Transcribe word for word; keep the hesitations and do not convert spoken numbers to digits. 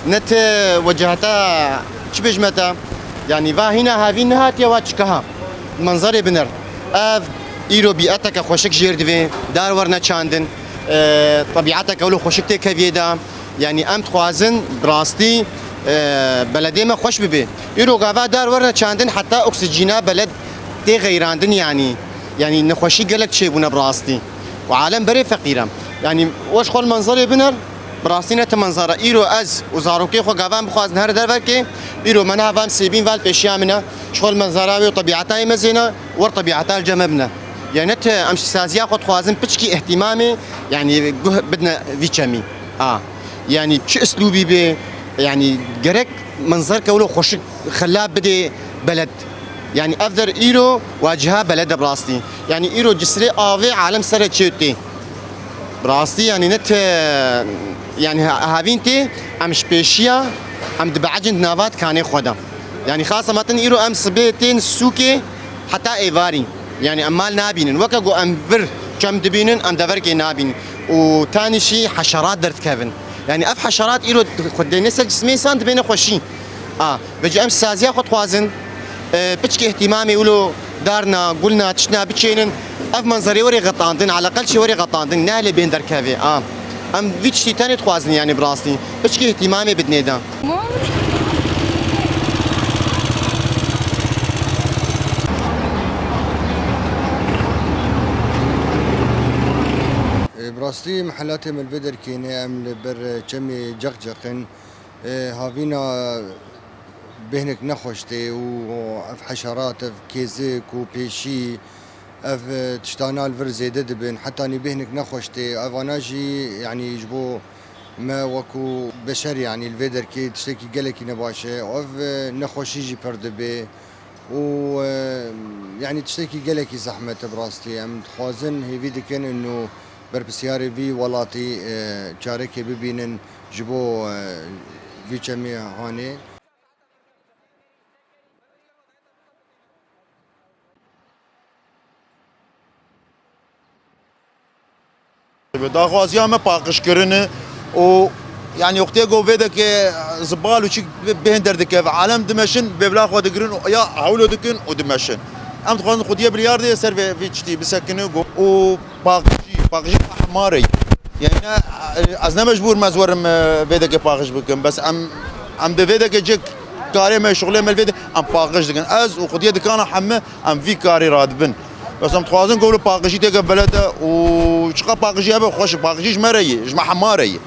Ne ti weciheta çi bêjme te? Yanî va hîna havîn nehatiye wa çikaha. Menzerê biner. Ev îro bîeteke xweşik jêr divê, dar werne çandin, e, tebîeteke wilo xweşik tê keviyê de. Yanî em dixwazin bi rastî, e, beledê me xweş bibe. Îro gava dar werne çandin heta oksîjîna beled tê xeyrandin yanî. Yanî nexweşî gelek çêbûne bi rastî. Û alem berê feqîr e. Yanî weş xwe li menzerê biner. Bi rastî ne ti menzara. Îro ez û zarokê xwe gava em bixwazin here dervekê, îro me niha va em sêbîn va li pêşiya min e. Ji xwe li menzara wê û tebîeta wê mezin e, wer tebîeta li cem me bine. Yanî ne ti em saziya xwe dixwazin piçkî îhtîmamê, yanî guh bidine vî çemî. A. Yanî çi islûbî bê, yanî gerek menzerke wilo xweşik xela bidê beled. Yanî ev der îro waciha beled e bi rastî. Yanî îro cisrê avê alem sere çê tê. Bi rastî yanî ne te, yanî ha-, havîn tê, em ji pêşiya, em dibeecin di nava dikanê xwe de. Yanî xasa me tin îro em sibê tên sûkê heta êvarî. Yanî em mal nabînin. Weke ku em vir çem dibînin, em deverkê nabînin. Û tanî jî heşerat derdikevin. Yanî ev heşerat îro xwe dêne ser cismê însan dibê nexweşî. A, vêca em saziya xwe dixwazin, e, piçkî îhtîmamê wilo darna, gulna, tiştna biçênin, ev menzerê werê xetandin, eleqel çê werê xetandin, nehelê bên derkevê. A, em vî tiştî tenê dixwazin, yanî bi rastî. Piçkî îhtîmamê bidinê de. E, bi rastî mihelatê me li vê derkê ne, em li ber çemê Ceqceq in. E, havîna bêhnek nexweş tê û ev heşerat, ev kêzik û pêşî, ev, e, tiştana li vir zêde dibin. Hetanî bêhnek nexweş tê. Evana jî, yanî ji bo me wekû beşer, yanî li vê derkê tiştekî gelekî nebaş e. Ev, e, nexweşî jî pir dibe û, e, yanî tiştekî gelekî zehmet e bi rastî. Em dixwazin, hêvî dikin ino berpirsiyarê vî welatî, e, çarekê bibînin ji bo, e, vî çemê hanê. Daxwaziya me paqijkirin e û, yanî, wextê ku vê deke zibal û çi bê-, bêhn derdikeve, alem dimeşin, bêvla xwe digirin û ya hewlo dikin û dimeşin. Em dixwazin xwediyê bilyardê ser vê, vê tiştî bisekine ku û paqijî, paqijî hemare ye. Yanî ne, ez ne mecbûr me ez werim, e, vê deke paqij bikim. Bes em, em di vê deke cik karê me, şixulê me li vê de, em paqij dikin. Ez û xwediyê dikana heme em vî karî radibin. Bes em dixwazin ku li paqijî têke beled e û çiqa paqijî hebe xweş e. Paqijî ji me re ye, ji me hemare ye.